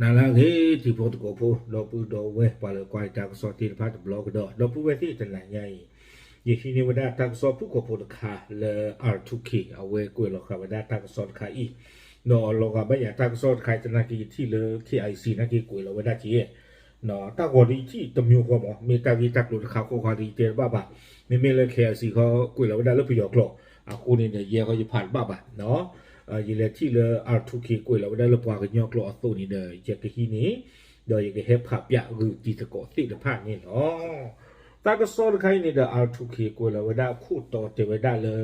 နၤလၢအဂ့ၤ တံၤဖိသကိးဖိ ဒီပုၢ်ဒီဝဲၢ် ပှၤလၢကွၢ်တၢ်ကစီၣ်သ့ၣ်တဖၣ်တဘျီကဒီး ဒီပုၢ်ဝဲၢ်သ့ၣ်တနၤညါအံၤ, ယဟံးန့ၢ်ဝဲဒၣ်တၢ်ကစီၣ်ဖုၣ်ကိာ်ဖိတခါလၢ R two K အဝဲကွဲးလီၤဃာ်ဝဲဒၣ်တၢ်ကစီၣ်တခါအံၤ, ဒီးလီၤဂာ်ဘၣ်ယၤတၢ်ကစီၣ်တခါအံၤ သနာ်က့ယထံၣ်လၢ K I C နာ်က့ကွဲးလီၤဝဲဒၣ်က့ တၢ်ဂီၤဒ်ယထံၣ်တမံၤဃီမး မ့ၢ်တၢ်ဂ့ၢ်တၢ်ကျိၤတခါဃီဃီဒီးယတဲတဘၣ်ဘၣ်, မ့မ့ၢ်လၢ K I C ခီကွဲးလီၤဝဲဒၣ်လၢပယီၤကျိာ်, အဃိန့ၣ်ဒီး ယဲဃီယဖးတဘၣ်ဘၣ်, ယလဲၤထံၣ်လၢ R two K ကွဲးလီၤဝဲဒၣ်လၢပှၤကညီကျိာ်အသိးန့ၣ်ဒီး ယကဟံးန့ၢ်, ဒီးယကဟဲဖးပျးဂုာ်တံၤသကိးသ့ၣ်တဖၣ်န့ၣ်လီၤ. တၢ်ကစီၣ်တခါအံၤန့ၣ်ဒီး R two K ကွဲးလီၤဝဲဒၣ်အခိၣ်တီတဲဝဲဒၣ်လၢ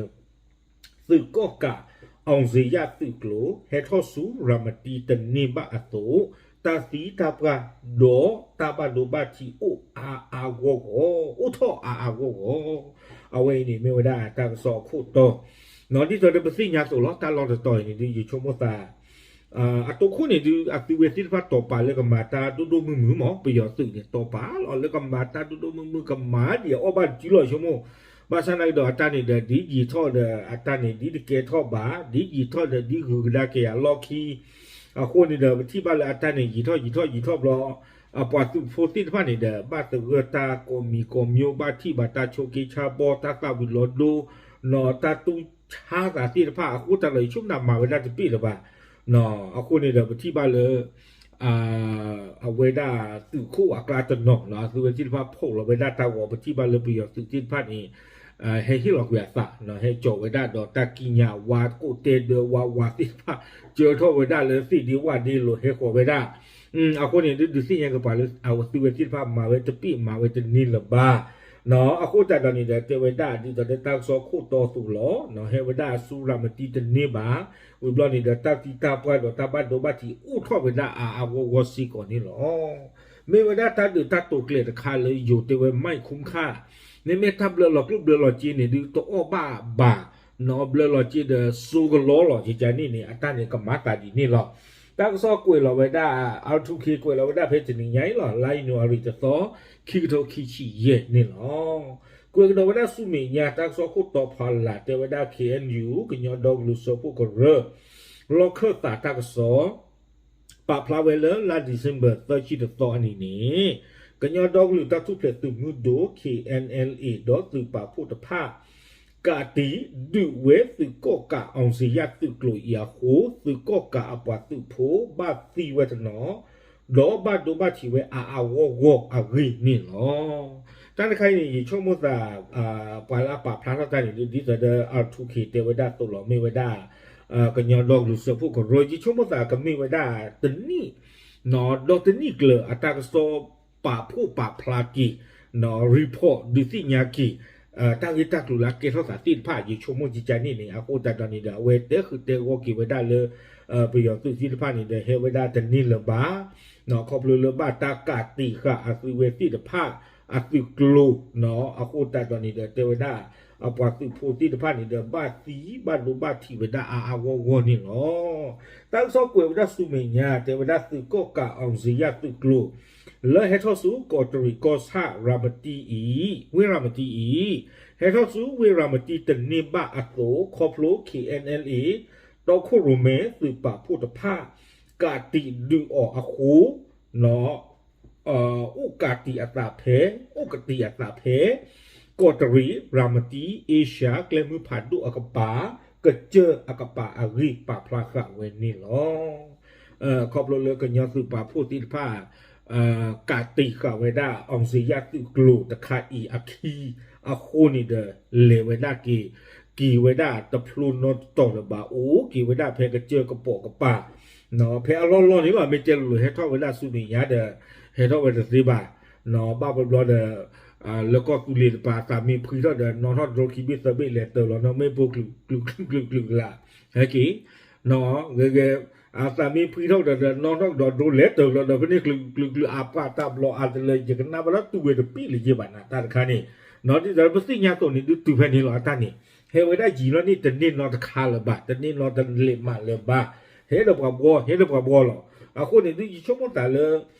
သုးကီၣ်ကး အောင်ဇေယျသုးကျိၤ ဟဲထီၣ်ဆူရၤမတံတန့ၢ်ဘၣ်အသိး, တၢ်သံတၢ်ပှၢ် ဒီးတၢ်ဘၣ်ဒိဘၣ်ထံးအိၣ်အါအါဂီၢ်ဂီၢ်, အိၣ်ထီၣ်အါအါဂီၢ်ဂီၢ်, အဝဲအံၤန့ၣ်မ့ၢ်ဝဲဒၣ်တၢ်ကစီၣ်အခိၣ်တီ, ဒ်သိးဒီးပသ့ၣ်ညါအသိးလီၤ တၢ်လီၢ်တတီၤအံၤန့ၣ်ဒုး ယဆိကမိၣ်သး အတိခိၣ်န့ၣ်ဒုး အသုဝဲသ့ၣ်တဖၣ်တီၤပာ်လၢကမၤတၢ်ဒိၣ်ဒိၣ်မုၢ်မုၢ်မး ပယီၤသုးန့ၣ် တီၤပာ်လီၤလၢကမၤတၢ်ဒိၣ်ဒိၣ်မုၢ်မုၢ် ကမၤဒ်အီၣ်ဘၣ်တစုလီၤ ယဆိကမိၣ်, ဘၣ်ဆၣ်နာ်က့ဒီးအတၢ်န့ၣ်ဒီး ဒ်ယံာ်ထီၣ်ဒီးအတၢ်န့ၣ် ဒ်တကဲထီၣ်ဘၣ် ဒ်ယံာ်ထီၣ်ဒီးဒ်ဂုၤကဒါက့ၤအလီၢ်ခံ, အဃိန့ၣ်ဒီး ပထံၣ်ဘၣ်လၢအတၢ်န့ၣ် ယံာ်ထီၣ်ယံာ်ထီၣ်ယံာ်ထီၣ်ဘျီ အပှၤသုးဖိသ့ၣ်တဖၣ်န့ၣ်ဒီး ဘၣ်သဂၢၢ်တၢ်ကိးမံၤကိးမျိုး ဘၣ်ထံၣ်ဘၣ်တၢ်ဆိးက့ဆါဘီ တၢ်သၣ်ဝံၤလီၤဒိ နီၢ် တၢ်တူၢ်ဆါသးသ့ၣ်တဖၣ် အဃိသတးဒီး ယဆိကမိၣ်မၤဝဲဒၣ်တပ့ၢ်လၢၤဘၣ်, အဃိန့ၣ်ဒီး ပထံၣ်ဘၣ်လၢ အဝဲဒၣ်သုးခိၣ်အကျါတနီၤ အသုဝဲသ့ၣ်တဖၣ်ဖီၣ်လီၤဝဲဒၣ်တၢ်ဂီၤ ပထံၣ်ဘၣ်လၢပယီၤသုးသ့ၣ်တဖၣ်န့ၣ် ဟဲဟ့ၣ်လီၤကွံာ်အသး ဟဲကၠီၤဝဲဒၣ်ဒီးတၢ်ကံးညာ်ဝါကိးတဲဒၢဝါဝါသ့ၣ်တဖၣ် ကၢထီၣ်ဝဲဒၣ်လၢသ့ၣ်ဒ့ဝၣ်ဒ့လိၤဟဲဃီၤဝဲဒၣ်, အဃိန့ၣ်ဒုး ဒုးသ့ၣ်ညါကပၤလၢ အသုဝဲသ့ၣ်တဖၣ်မၤဝဲတပ့ၢ်မၤဝဲတန့ၢ်လၢၤဘၣ်, အဃိသတးဒီးန့ၣ်ဒီး တဲဝဲဒၣ်ဒ်သိးဒီးတၢ်ကစီၣ်ခိၣ်တီအသိးလီၤ, ဟဲဝဲဒၣ်ဆူရၤမတံတန့ၢ်ဘၣ်, ဝံၤဘျီန့ၣ်ဒီး တၢ်သံတၢ်ပှၢ်ဒီးတၢ်ဘၣ်ဒိဘၣ်ထံးအိၣ်ထီၣ်ဝဲဒၣ်အါအါဂီၢ်ဂီၢ်စ့ၢ်ကီးန့ၣ်လီၤ. မ့ၢ်ဝဲဒၣ်တၢ်ဒုးတၢ်တိာ်ကျဲၤတခါလၢယိၤတဲဝဲ မိုင်ခုခ မ့မ့ၢ်တၢ်ဘျၢလီၤကျိၣ်ဘျၢလီၤစ့န့ၣ်ဒုး တအီၣ်ဘၣ်ဘၣ်, ဘျၢလီၤစ့ဒီးစိကလီလီၤ ကကန့ၣ်န့ၣ် အတၢ်န့ၣ်ကမၤသးဒ်န့ၣ်လီၤ. တၢ်ကစီၣ်ကွဲးလီၤဝဲဒၣ် R two K ကွဲးလီၤဝဲဒၣ်ဖဲတနံၤညါအံၤလီၤ လါယနူၤအါရံၤတသီ ခံကထိခံဆံယဲၢ်န့ၣ်လီၤ. ကွဲးကဒီးဝဲဒၣ်ဆူမဲာ်ညါ တၢ်ကစီၣ်ခိၣ်တီဖီလာ် တဲဝဲဒၣ် K N U ကညီဒီကလုာ်စၢဖှိၣ်ကရၢ လီၢ်ခၢၣ်သးတၢ်ကစီၣ် ပာ်ဖျါဝဲလၢလါ December သၢဆံတသီအနံၤန့ၣ်, ကညီဒီကလုာ်တၢ်ထူၣ်ဖျဲးသုးမုၢ်ဒိၣ် K N L A ဒီးသုးပာ်ဖှိၣ်တဖၣ် ကးတံာ်ဒုးဝဲသုးကီၣ်ကး အောင်ဇေယျသုးကျိၤအံၤအဃိ သုးကီၣ်ကးအပှၤသုးဖိဘၣ်သံဝဲတနီၤ, ဒီးဘၣ်ဒိဘၣ်ထံးဝဲအါအါဂီၢ်ဂီၢ်အဂ့ၢ်န့ၣ်လီၤ. တၢ်တခါအံၤန့ၣ် ယဆိကမိၣ်သး ပှၤလၢအပာ်ဖျါထီၣ်တၢ်န့ၣ် ဒ်သိးဒီး R two K တဲဝဲဒၣ်သိးလီၤ မ့ၢ်ဝဲဒၣ် ကညီဒီကလုာ်စၢဖှိၣ်ကရၢ ယဆိကမိၣ်သးကမ့ၢ်ဝဲဒၣ်တနံၣ် ဒီးတနံၣ်ကျၢၤအတၢ်ကစီၣ်ပာ်ဖှိၣ်ပာ်ဖျါက့ၤ report ဒုးသ့ၣ်ညါက့ၤ တၢ်ဂ့ၢ်တၢ်ကျိၤလၢအကဲထီၣ်သးသ့ၣ်တဖၣ် ယဆိကမိၣ်ကကန့ၣ်န့ၣ် အဃိသတးဒီးန့ၣ်ဒီး အဝဲတဲဃုာ်တဲဂီၢ်က့ၤဝဲဒၣ်လၢ ပယီၤသုးသ့ၣ်တဖၣ်န့ၣ်ဒီး ဟဲဝဲဒၣ်တန့ၢ်လၢၤဘၣ် ခီဖျိလၢဘၣ်တၢ်ကးတံာ်ဃာ်အသုဝဲသ့ၣ်တဖၣ် အသုးကျိၤ အဃိသတးဒီးန့ၣ်ဒီး တဲဝဲဒၣ် အပှၤသုးဖိသ့ၣ်တဖၣ်န့ၣ်ဒီး ဘၣ်သံဘၣ်ဒိဘၣ်ထံးဝဲဒၣ်အါအါဂီၢ်ဂီၢ်န့ၣ်လီၤ. တၢ်ကစီၣ်ကွဲးဝဲဒၣ်ဆူမဲာ်ညါ တဲဝဲဒၣ်သုးကီၣ်ကး အောင်ဇေယျသုးကျိၤ လၢဟဲထီၣ်ဆူကီးတရံးကီၢ်ဆၣ်ရၤမတံအံၤ ဝ့ၢ်ရၤမတံအံၤ ဟဲထီၣ်ဆူဝ့ၢ်ရၤမတံတန့ၢ်ဘၣ်အသိး ခီဖျိ K N L A တီခိၣ်ရိၣ်မဲသုးပာ်ဖှိၣ်တဖၣ် ကးတံာ်ဒုးအီၤအဃိ အိၣ်ကးတံာ်အသးဖဲ အိၣ်ကးတံာ်အသးဖဲ ကီးတရံး ရၤမတံ အ့ရှါ ကျဲမုၢ်ဖးဒိၣ်အကပၤ ကစၢၢ်အကပၤအဂ့ၢ်ပာ်ဖျါဃာ်ဝဲန့ၣ်လီၤ. ခီဖျိလၢကညီသုးပာ်ဖှိၣ်သ့ၣ်တဖၣ် ကးတံာ်ဃာ်ဝဲဒၣ် အောင်ဇေယျသုးကျိၤတခါအံၤအခံ အဃိန့ၣ်ဒီး လဲၤဝဲဒၣ်က့ၤ က့ၤဝဲဒၣ်တဖျိနီတတီၤလၢၤဘၣ် အိၣ်က့ၤဝဲဒၣ်ဖဲကစၢၢ်ကပိာ်ကပၤ ဖဲအလီၢ်လီၢ်န့ၣ်လီၤ မ့ၢ်တဲလိၤလိၤဟဲထီၣ်ဝဲဒၣ်ဆူမဲာ်ညါဒီး ဟဲထီၣ်ဝဲတသ့ဘၣ် ဘၣ်ဘျီဘျီဒီး လၢကီၢ်သူလ့ၤတပၤ သးမ့ၢ်ဖှံထီၣ်ဒီး နီၣ်ထီၣ်ဒြိခံဘ့ၣ်သၢဘ့ၣ်လဲၤတၢၤလီၤ နီၢ်မ့ၣ်ပိၢ်ကျူးကျူးကျူးကျူးကျူးလၢ် ဟဲက့ၤ ဂဲၤဂဲၤ အသးမ့ၢ်ဖှံထီၣ်ဒီး နီၣ်ထီၣ်ကဒီးဒြိလဲၤတၢၤလီၤဒီး ဖဲန့ၣ်ကျူးကျူးကျူးအပှၤတၢ်ဘျီအါတလၢ ယကနၣ်ဘၣ်လၢတူၢ်ဝဲတပ့ၢ်လၢၤယဲၢ်ဘၣ်နၤ တၢ်တခါန့ၣ် ဒ်သိးပသ့ၣ်ညါသိးန့ၣ် ဒုးတုၤဖဲန့ၣ်လီၤ အတၢ်န့ၣ် ဟဲဝဲဒၣ်ယံာ်လီၤန့ၣ်တန့ၢ်နီတခါလၢၤဘၣ် တန့ၢ်နီတလဲးမးလၢၤဘၣ် ဟဲဒီးပှၤဘှီ ဟဲဒီးပှၤဘှီလီၤ အဃိန့ၣ်ဒုးယဆိကမိၣ်သးလၢ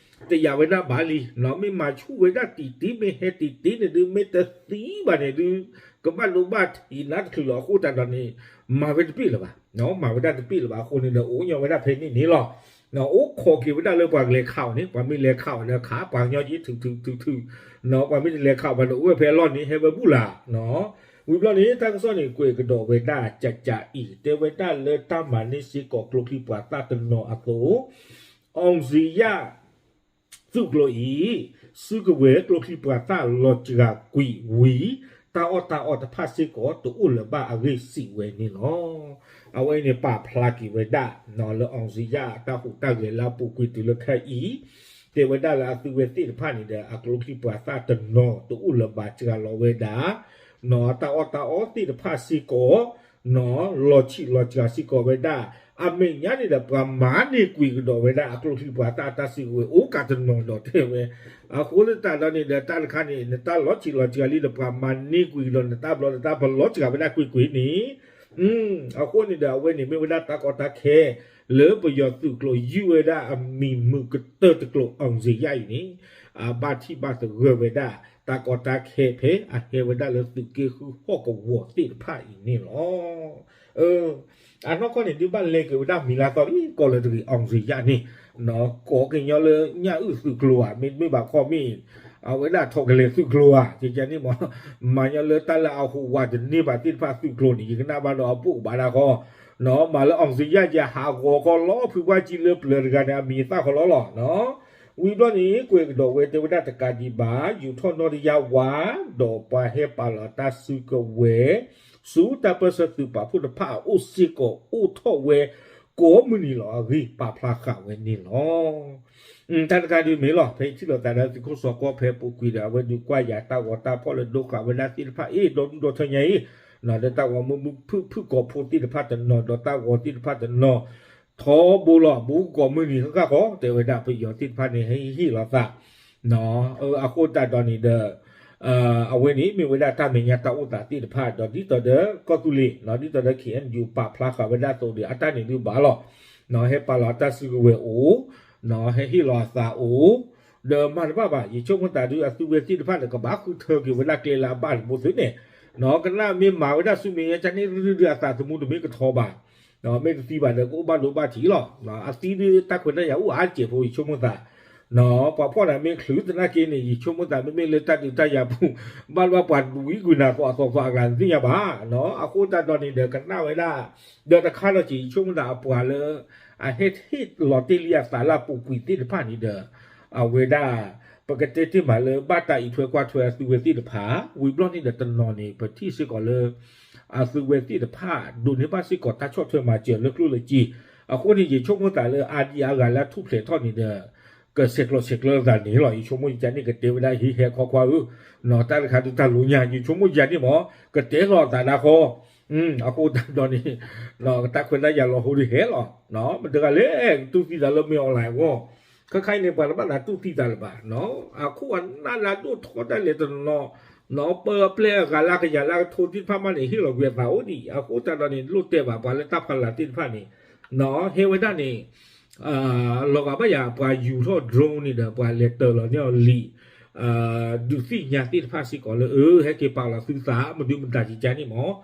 တယာ်ဝဲဒၣ်ဘၣ်လံ မ့ၢ်မၤဆူၣ်ဝဲဒၣ်တံၢ်တံၢ် မ့ၢ်ဟဲတံၢ်တံၢ်န့ၣ်ဒုး မ့ၢ်တသံဘၣ်န့ၣ်ဒုး ကဘၣ်ဒိဘၣ်ထံးနါတချုးလီၤ အဃိသတးဒီးန့ၣ် မၤဝဲတပ့ၢ်လၢၤဘၣ် မၤဝဲဒၣ်တပ့ၢ်လၢၤဘၣ် အဃိန့ၣ်ဒီး အိၣ်ညီဝဲဒၣ်ဖဲန့ၣ်န့ၣ်လီၤ အိၣ်ခိးက့ၤဝဲဒၣ်လၢပှၤကလဲၤခးအီၤန့ၣ် ပှၤမ့ၢ်လဲၤခးအီၤဒီးခး ပှၤကညီက့ထုးထုးထုးထုး, ပှၤမ့ၢ်တလဲၤခးအီၤဘၣ်ဒီးအိၣ်ဝဲဖဲအလီၢ်န့ၣ် ဟဲဝဲဘူၣ်လၢ်. ဝံၤဘျီန့ၣ် တၢ်ကစီၣ်န့ၣ် ကွဲးကဒီးဝဲဒၣ်ကကးအံၤ တဲဝဲဒၣ်လၢတၢ်မၤန့ၢ်စ့ၢ်ကီးကျိချံပှၤသၣ်တနီၤအသိး အောင်ဇေယျ သုးကျိၤအံၤ စုကဝဲၤကျိချံပှၤသၣ်လီၤစှၤကွံာ်ဝံၤ တၢ်အီၣ်တၢ်အီတဖၣ်စ့ၢ်ကီးတအိၣ်လၢၤဘၣ်အဂ့ၢ်စံးဝဲန့ၣ်လီၤ. အဝဲအံၤန့ၣ်ပာ်ဖျါက့ၤဝဲဒၣ် လၢ အောင်ဇေယျ အတၢ်ဟူးတၢ်ဂဲၤလၢအပူၤကွံာ်တုၤလၢခဲအံၤ တဲဝဲဒၣ်လၢအသုးဝဲသ့ၣ်တဖၣ်န့ၣ်ဒီး အကျိချံပှၤသၣ်တနီၤတအိၣ်လၢၤဘၣ် စှၤလီၤဝဲဒၣ် တၢ်အီၣ်တၢ်အီသ့ၣ်တဖၣ်စ့ၢ်ကီး လီၤဆံးလီၤစှၤစ့ၢ်ကီးဝဲဒၣ်. အမဲာ်ညါန့ၣ်ဒီး ပှၤမၤန့ၢ်ကွံာ်ကဒီးဝဲဒၣ် အကျိချံပှၤသၣ်အတၢ်စုကဝဲၤအိၣ်ကးတနီၤဒီးတဲဝဲ. အဃိသတးဒီးန့ၣ်ဒီး တၢ်တခါန့ၣ် နတၢ်လီၤဆံးလီၤစှၤလံဒီး ပှၤမၤန့ၢ်ကွံာ်ကဒီးနတၢ်ဘျီ နတၢ်ပလီၤစှၤဝဲဒၣ်ကွ့ၢ်ကွ့ၢ်န့ၣ် အဃိန့ၣ်ဒီး အဝဲန့ၣ်မ့ၢ်ဝဲဒၣ်တၢ်ကီတၢ်ခဲ လၢပယီၤသုးကျိၤယုၢ်ဝဲဒၣ်အမံၤမုာ်ကတၢၢ်တကျိၤ အောင်ဇေယျ အံၤန့ၣ် အဘၣ်ထံၣ်ဘၣ်သဂၢၢ်ဝဲဒၣ် တၢ်ကီတၢ်ခဲဖဲအဟဲဝဲဒၣ်လၢသုးက့ဃုဟီၣ်ကဝီၤသ့ၣ်တဖၣ်အံၤန့ၣ်လီၤ. အနီၢ်ကီၢ်န့ၣ် ဒုးဘၣ်လဲၤက့ၤဝဲဒၣ်မံၤလၢအသီလံ ကီၢ်လၢတဂ့ၤ အောင်ဇေယျ န့ၣ် ကိးကညီလၢညၣ်အုၣ်သုးကျိၤဧါ မ့တမ့ၢ်ဘၣ်ခီမ့ၢ် အဝဲဒၣ်ထိးကလဲၤသုးကျိၤဧါ ကကန့ၣ်မ့ၢ် မၤညီလၢတၢ်လၢအဟူးဝးတန့ၢ်ဘၣ်သ့ၣ်တဖၣ်သုးကျိၤန့ၣ် ယကနၣ်ဘၣ်ဒီးအပိၣ်ကဘၣ်ဒၣ်ဃီ မၤလၢ အောင်ဇေယျ ယဟးဂီၤခီလီၤဖုဘၣ်ကံလၢပျၢၤတဂၤန့ၣ် အမံၤသၣ်ဃီလီၤလီၤ. ဝံၤဘျီန့ၣ် ကွဲးကဒီးဝဲတဲဝဲဒၣ်တကးဒံးဘၣ် ယူၤထီၣ်နီၣ်တယၢ်ဝါ ဒီးပှၤဟဲပာ်လီၤတၢ်စုကဝဲၤ ဆူတၢ်ပၢၢ်ဆၢသုးပာ်ဖှိၣ်တဖၣ်အအိၣ်စ့ၢ်ကီးအိၣ်ထီၣ်ဝဲ ကိးမုၢ်နံၤလီၤအဂ့ၢ် ပာ်ဖျါဃာ်ဝဲန့ၣ်လီၤ. တၢ်တခါဒုးမ့ၢ်လီၤ ဖဲယထံၣ်လိာ်သးဒီးသုးခိၣ်စီၤကီၢ်ဖဲပူၤကွံာ်ဒီး အဝဲဒုးကွၢ်ယၤတၢ်ဂီၤတၢ်ဖီၣ်လၢဒိဃာ်ဝဲဒၣ်သ့ၣ်တဖၣ်အ့ၣ် ဒီဒူၣ်ဒီထၢညါအံၤ ဒီးတၢ်ဂီၤမူမုၢ်ဖုၣ်ဖုၣ်ကိာ်ဖိသ့ၣ်တဖၣ်တနီၤ ဒီးတၢ်ဂီၤသ့ၣ်တဖၣ်တနီၤ ထီဘိလီၤ ဘူးကိးမုၢ်နံၤဃၣ်ဃၣ်ဃီ တဲဝဲဒၣ်ပယီၤသ့ၣ်တဖၣ်န့ၣ် ဟဲဟ့ၣ်လီၤသး အဃိသတးဒီးန့ၣ်ဒီး အဝဲန့ၣ်မ့ၢ်ဝဲဒၣ်တၢ်မဲာ်ညါတၢ်အိၣ်သးသ့ၣ်တဖၣ် ဒီးဒ်သိးဒီးကီၢ်သူလ့ၤ ဒ်သိးဒီး ခ့ၣ်အဲၣ်ယူၣ် ပာ်ဖျါဃာ်ဝဲဒၣ်အသိးဒီး အတၢ်န့ၣ်ဒုးဘၣ်လီၤ ဟဲပာ်လီၤတၢ်စုကဝဲၤအိၣ် ဟဲဟ့ၣ်လီၤအသးအိၣ် ဒီးမၤတဘၣ်ဘၣ် ယဆိကမိၣ်သးဒုး အသုးဝဲသ့ၣ်တဖၣ်ဒီး ကဘၣ်ဃုထၢက့ၤဝဲဒၣ်ကျဲလၢအဘၣ်တဘိသုန့ၣ် ကနၣ်မ့ၢ်မၤဝဲဒၣ်ဆူမဲာ်ညါကန့ၣ် ဒုးဒုးအသးသမူတမ့ၢ်ကထီဘၣ် မ့ၢ်တသံဘၣ်ဒီး ကအိၣ်ဘၣ်ဒိဘၣ်ထံးလီၤ. အသံဒုးတၢ်ခွဲးတၢ်ယာ်အိၣ်အါတစဲးဖိ ယဆိကမိၣ်သး ပှၤဖီၣ်န့ၣ်မ့ၢ်ချုးသနာ်က့န့ၣ် ယဆိကမိၣ်သး မ့မ့ၢ်လၢတၢ်ဒုးတၢ်ယၤပူၤ ဘၣ်လၢပှၤဝံကွံာ်နၤဃီအသီသီအကျါ နသ့ၣ်ညါဘၣ်. အဃိသတးဒီးန့ၣ်ဒီး ကနၣ်ဝဲဒၣ် ဒီးတခါဒီးက့ၤ ယဆိကမိၣ်သးအပှၤလၢ အဟဲဟ့ၣ်လီၤတ့ၢ်လံအသးလၢအပူၤကွံာ်သ့ၣ်တဖၣ်န့ၣ်ဒီး အဝဲဒၣ် ပကတဲတ့ၢ်မးလၢ ဘၣ်တၢ်အံးထွဲကွၢ်ထွဲအသုးဝဲသ့ၣ်တဖၣ် ဝံၤဘျီန့ၣ်ဒီးတနီၤန့ၣ် ပထံၣ်စ့ၢ်ကီးလၢ အသုးဝဲသ့ၣ်တဖၣ် ဒိးန့ၢ်ဘၣ်စ့ၢ်ကီးတၢ်ဆီၣ်ထွဲမၤစၢၤလၢကျိၣ်လၢစ့ အဃိန့ၣ် ယဆိကမိၣ်သးလၢအါဒံအါဂၤလၢအထူၣ်ဖျဲးထီၣ်န့ၣ်ဒီး ကဆဲးကျိးဆဲးကျၢသးန့ၣ်လီၤ. ယဆိကမိၣ်ယကန့ၣ် ကတဲဝဲဒၣ်ဟံးဟဲခီခွါဧၢ, တၢ်တခါဒုးတၢ်လိၤညါ ယဆိကမိၣ်ယၤန့ၣ်မ့ၢ် ကတဲလီၤသးဒၣ်ဃီ အဃိသတးဒီးန့ၣ် တၢ်ခွဲးတၢ်ယာ်လီၤဟိဒုးဟဲလီၤ. မတၤတဂၤလဲၣ် ကတူၢ်သံသးလၢမ့ၢ် online အဂီၢ် ခဲခါအံၤန့ၣ် ပှၤတဘၣ်သးတူၢ်သံသးလၢၤဘၣ်. အခိၣ်အနၢ်လၢအဒိၣ်ထီၣ်တၢ်လဲၤတနီၤနီၤ ပၢအပျဲၢ်အဂၤလၢကယၤလၢကထိသ့ၣ်တဖၣ်မးန့ၣ် ဟ့ၣ်လီၤကွံာ်အသးအိၣ်ဒံး. အဃိသတးဒီးန့ၣ် လိၣ်တဲဘၣ်ပှၤလၢတၢ်ဖီလာ်သ့ၣ်တဖၣ်န့ၣ် ဟဲဝဲဒၣ်န့ၣ် လီၤဂာ်ဘၣ်ယၤ ပှၤယူၤထီၣ် drone န့ၣ်ဒီး ပှၤလဲၤတၢၤလီၤန့ၢ်အီၤလံာ် ဒုးသ့ၣ်ညါသ့ၣ်တဖၣ်စ့ၢ်ကီးလၢ အၢ ဟဲက့ၤပာ်လီၤသုသး မဒုမတၤကကန့ၣ်မ့ၢ်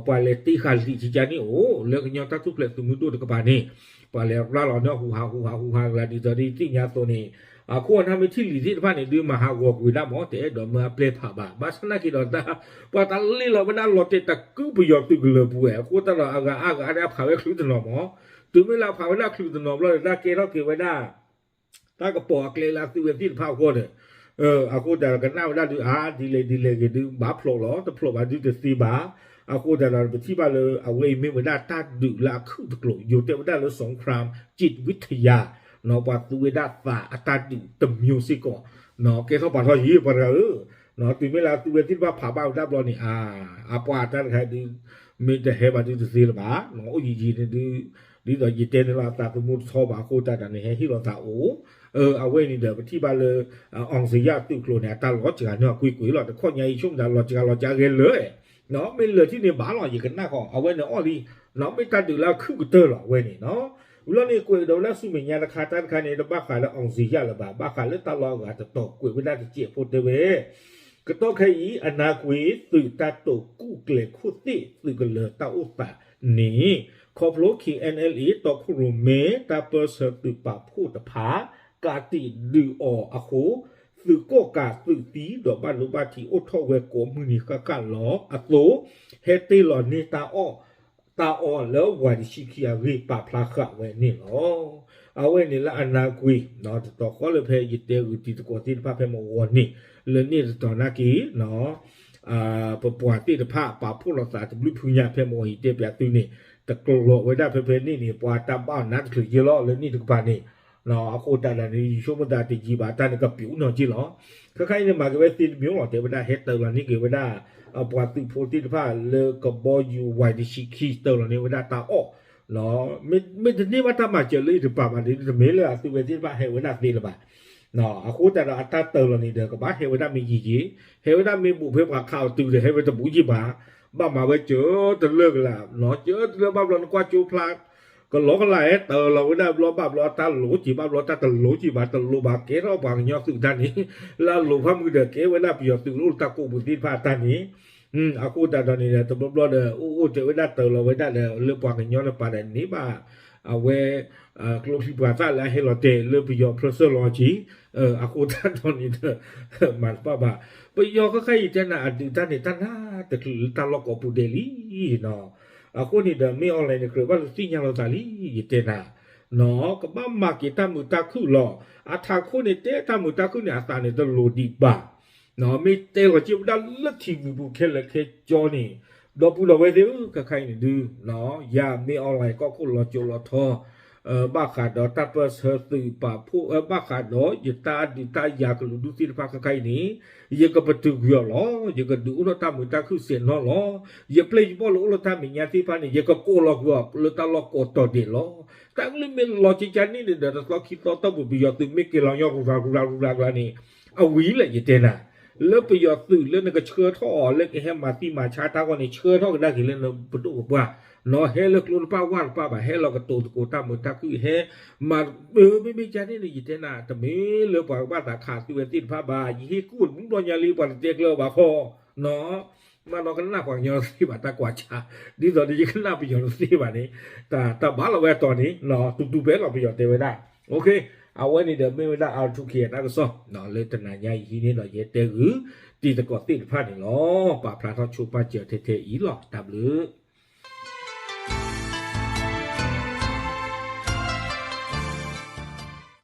ပှၤလဲၤတ့ဃာ်လံာ်ကကန့ၣ်အိၣ် လၢကညီတၢ်ထူၣ်ဖျဲးသုးမုၢ်ဒိၣ်တကပၤန့ၣ် ပှၤလဲၤရၤလီၤန့ၢ်ဟူးဟးဟူးဟးဟူးဟးလၢဒ်သိးဒ်သ့ၣ်ညါအသိးန့ၣ် အခိၣ်အနၢ်မ့ၢ်ထံၣ်လံာ်သ့ၣ်တဖၣ်န့ၣ် ဒုးမၤဟးဂီၤကွံာ်ဒၣ်မ့ၢ် တအဲၣ်ဒိးမၢအပျဲၢ်ဖးဘၣ်. ဘၣ်ဆၣ်သနာ်က့ဒီး ပှၤတၢ်လ့ၢ်လီၤဝဲဒၣ်လီၤတဲာ်တကုပယီၤသုးကလၢၤပူၤဝဲ အဃိသတးဒီးအဂၤအါဂၤအါဒၣ်ဖးဝဲချုးတနီၤမ့ၢ် တုၤမ့ၢ်လၢအဖးဝဲဒၣ်ချုးတနီၤဘျီဒီး တၢ်ကဲထီၣ်က့ၤဝဲဒၣ် တၢ်ကပီၤအကျဲလၢအသုးဝဲသ့ၣ်တဖၣ်အဂီၢ်ဒီး အဃိသတးဒီးကနၣ်ဝဲဒၣ်ဒုး အါ ဒ်လဲၣ်ဒ်လဲၣ်ဂ့ၤဒုး ဘၣ်ဖျိးလီၤ တဖျိးဘၣ်ဒုးတသ့ဘၣ်. အဃိသတးဒီး ပထံၣ်ဘၣ်လၢအဝဲအံၤမ့ၢ်ဝဲဒၣ်တၢ်ဒုးလၢအခုၣ်တကျိၤ ယိၤတဲဝဲဒၣ်လၢ สงครามจิตวิทยา ပှၤသူဝဲဒၣ်သးအတၢ်ဒုးတမျိုးစ့ၢ်ကီး ကဲထီၣ်ပာ်ထီၣ်ယံၤပှၤတဂၤဧၢ, တုၤမ့ၢ်လၢအသုးဝဲသ့ၣ်တဖၣ်ဖးဘၣ်ဝဲဒၣ်ဘျီန့ၣ် အ အပှၤတၢ်တခါဒုး မ့ၢ်တဟဲဘၣ်ဒုးတသ့လၢၤဘၣ်, အိၣ်ယံၤယံၤန့ၣ်ဒုး ဒ်သိးယတဲန့ၣ်လီၤအသးသမူတထီဘၣ်အဃိသတးဒီးန့ၣ် ဟဲဟ့ၣ်လီၤသးအိၣ်, အဝဲန့ၣ်ဒီး ပထံၣ်ဘၣ်လၢ အောင်ဇေယျ သုးကျိၤန့ၣ် အတၢ်လီၤစှၤန့ၢ်အီၤကွ့ၢ်ကွ့ၢ်လီၤ. တခီညါအံၤဆိကမိၣ်သးလီၤစှၤလီၤစှၤဂဲၤလၢာ် မ့ၢ်လၢာ်ထံၣ်န့ၣ်ဘၣ်လီၤ ယကနၣ်ဃီ အဝဲန့ၣ်အီၣ်လံ, မ့ၢ်တၢ်ဒုးလၢအခုၣ်ကတၢၢ်လီၤ အဝဲန့ၣ်နီၤ. ဝံၤလီၤန့ၣ် ကွဲးကဒီးဝဲဒၣ်ဆူမဲာ်ညါတခါ တၢ်တခါန့ၣ် တဘၣ်ဃးလၢ အောင်ဇေယျ လၢၤဘၣ်, ဘၣ်ဃးလၢတၢ်လီၢ်အဂၤတတီၤ ကွဲးဝဲဒၣ်တစဲးဖိတဲဝဲ ကတီၢ်ခဲအံၤ အနါကွ့သုးတၢ်တိာ်ကူၣ်ကျဲၤခိၣ်သ့ၣ်သုးကလၢၤတၢ်အိၣ်သးန့ၣ် ခီဖျိ K N L A တီခိၣ်ရိၣ်မဲ တၢ်ပၢၢ်ဆၢသုးပာ်ဖှိၣ်တဖၣ် ကးတံာ်ဒုးအီၤအဃိ သုးကီၣ်ကးသုးသံဒီးဘၣ်ဒိဘၣ်ထံးအိၣ်ထီၣ်ဝဲကိးမုၢ်နံၤဃၣ်ဃၣ်လီၤအသိး ဟဲတ့ၢ်လီၤန့ၢ်တၢ်အီၣ် တၢ်အီၣ်လၢဝၤတဆံခံအဂ့ၢ် ပာ်ဖျါဃာ်ဝဲန့ၣ်လီၤ. အဝဲန့ၣ်လၢအနါကွ့ တတီၤဃီလၢဖဲယတဲဂုာ်တံၤသကိးသ့ၣ်တဖၣ်ဖဲမဝီန့ၣ် လၢန့ၣ်တတီၤနာ်က့ ပပှၤသ့ၣ်တဖၣ်ပာ်ဖှိၣ်လိာ်သးတဘျုးဖုညါဖဲမဝီအံၤတဲပၠးသုန့ၣ် တကျိးဝဲဒၣ်ဖဲဖဲန့ၣ်န့ၣ် ပှၤတၢ်ဘၣ်နါတချုးယဲလီၤလၢန့ၣ်တကပၤန့ၣ် အဃိသတးဒီးန့ၣ် ယဆိကမိၣ်သးတယံာ်ဘၣ်တၢ်န့ၣ်ကပျူးနီၢ်က့လီၤ. ခဲခါအံၤန့ၣ် မၤက့ၤဝဲသ့တမံၤလီၤ တဲဝဲဒၣ်ဟဲတ့ၢ်လီၤန့ၢ်က့ၤဝဲဒၣ် ပှၤသုးဖိသ့ၣ်တဖၣ်လၢကဘီယူၤ ဝၤတဆံခံ တ့ၢ်လီၤန့ၢ်ဝဲဒၣ်တၢ်အီၣ် မ့ၢ်တန့ၢ်ဘၣ်တၢ်မၤစၢၤလၢယတပၤဘၣ်ဒီး တမ့ၢ်လၢအသုးဝဲသ့ၣ်တဖၣ်ဟဲဝဲဒၣ်သ့လၢၤဘၣ်. အဃိသတးဒီးအတၢ်တ့ၢ်လီၤန့ၣ်ဒီး ကဘၣ်ဟဲဝဲဒၣ်မ့ၢ်ယံာ်က့ၤ ဟဲဝဲဒၣ်မ့ၢ်ဘူးဖဲပှၤခးအီၤတုၤဒီး ဟဲဝဲတဘူးက့ၤဘၣ်. ဘၣ်မၤဝဲကၢတလၢကလး ကၢတလၢဘၣ်ဘျီနကွၢ်ကၠိဖျါ ကလီကလးဟဲတ့ၢ်လီၤဝဲဒၣ်ဘျီ ဘၣ်ဘျီအတၢ်လိၤက့ၤ ဘၣ်ဘျီတၢ်တလိၤက့ၤဘၣ် တလိၤဘၣ်ကဲထီၣ်ပှၤကညီသုးတၢ်န့ၣ် လၢအလိၤဖးမုၢ်ဒီးကဲဝဲဒၣ်ပယီၤသုးလၢအိၣ်လၢတၢ်ကိးပူၤသ့ၣ်တဖၣ်အတၢ်န့ၣ် အဃိသတးဒီးန့ၣ်ဒီး တဘျီဘျီဒီး အိၣ်အိၣ်တဲဝဲဒၣ်တ့ၢ်လီၤဝဲဒၣ်ဒီး လၢပှၤကညီတပၤဒီးန့ၢ်ဘၣ် အဝဲ ကျိချံပှၤသၣ်လၢအဟဲလီၤတဲာ်လၢပယီၤဖျၢၣ်စၢၢ်လီၤက့ၤ အဃိသတးဒီးန့ၣ်ဒီး မၤတဘၣ်ဘၣ်. ပယီၤခဲခါအံၤတဲနၤအဒုးတၢ်န့ၣ် တၢ်နါတချုးလၢတၢ်လီၢ်ကိးပူၤဒဲးလံနီၤ. အဃိန့ၣ်ဒီး မ့ၢ် online န့ၣ် ကြၢးဘၣ်လၢသ့ၣ်ညါလိာ်သးလံ ယတဲနၤ ကဘၣ်မၤက့ၤတၢ်မုာ်တၢ်ခုၣ်လီၤ. အထးခိၣ်န့ၣ် တဲတၢ်မုာ်တၢ်ခုၣ်န့ၣ် အသးန့ၣ်တလိၤဒံးဘၣ် မ့ၢ်တဲလီၤက့ၤဝဲဒၣ်လၢထံဂုၤပူၤခဲလၢာ်ခဲဆ့န့ၣ် ဒီပုၢ်ဒီဝဲၢ်သ့ၣ်ဧၢ ခဲခါအံၤန့ၣ်ဒုး ယမ့ၢ် online ကီၢ်ခိၣ်လီၤစိၤလီၤထီ ဘၣ်ဃးဒီးတၢ်ပၢၢ်ဆၢသုးပာ်ဖှိၣ် ဘၣ်ဃးဒီးယတၢ်အဒုးတၢ်ယၤကလုာ်ဒူၣ်သ့ၣ်တဖၣ်ခဲခါအံၤန့ၣ် ယကပတုာ်ကွံာ်အီၤလီၤ. ယကဒုးအိၣ်ထီၣ်တၢ်မုာ်တၢ်ခုၣ်စဲးနီၣ်လီၤ. ယပျဲၢ်ယဘီၣ်လၢအိၣ်လၢတၢ်မဲာ်ညါသ့ၣ်တဖၣ်န့ၣ် ယကကိးလီၤကွံာ်အီၤလၢတၢ်လီၢ်ကိးတီၤဒဲးလီၤ. တၢ်ကလုၢ်မ့ၢ်လီၤကကန့ၣ်န့ၣ်ဒီး တသီခံသီတီၢ်ပူၤ ပယီၤသုးမ့ၢ်က့ၤလီၤညီရူၤရၤရူၤရၤရူၤရၤကျါန့ၣ် အဝံၤလၢယတဲနၤ လၢပယီၤသုးလၢနကဆှၢထီၣ်အီၤလၢကဟဲမၤသံမၤဆါတၢ်ဂီၢ်န့ၣ် ဆှၢထီၣ်ကဒါက့ၤလၢနပဒိၣ်ပပှၢ် နီၢ်ဟဲလၢကျိတဖၣ်ဝၢ်တဖၣ်ဘၣ် ဟဲလီၤကတိၤသကိးတၢ်မုာ်တၢ်ခုၣ် ဟဲမၤ မ့မ့ၢ်ကန့ၣ်န့ၣ် ယတဲနၤ တမ့ၢ်လၢပှၤကဘၣ်သးခးသုဝဲသ့ၣ်တဖၣ်ဘၣ် ယဟ့ၣ်ကူၣ်တဘျီညါလံ ပှၤတတဲကျၢၤဘၣ်ဃီ နီၢ် မ့ၢ်နီၢ်ကနၣ်ပှၤကညီတသ့ဘၣ်တၢ်ကွၢ်ဆၣ် ဒ်သိးဒီးယကနၣ်ပယီၤတသ့ဘၣ်န့ၣ် တၢ်ဘၣ်လီၤဝဲအတီၤန့ၣ် တူၢ်တူၢ်ပဲလီၤပယီၤတဲဝဲဒၣ် အဝဲန့ၣ်ဒီးမ့ၢ်ဝဲဒၣ် R two K တၢ်ကစီၣ် လၢတနၤညါအံၤဟံးန့ၢ်ဒီးယတဲဂုာ် တံၤသကိးသ့ၣ်တဖၣ်န့ၣ်လီၤ. ပာ်ဖျါထီၣ်ဆိပာ်စၢၤထဲထဲအံၤလီၤ. တၢ်ဘျုး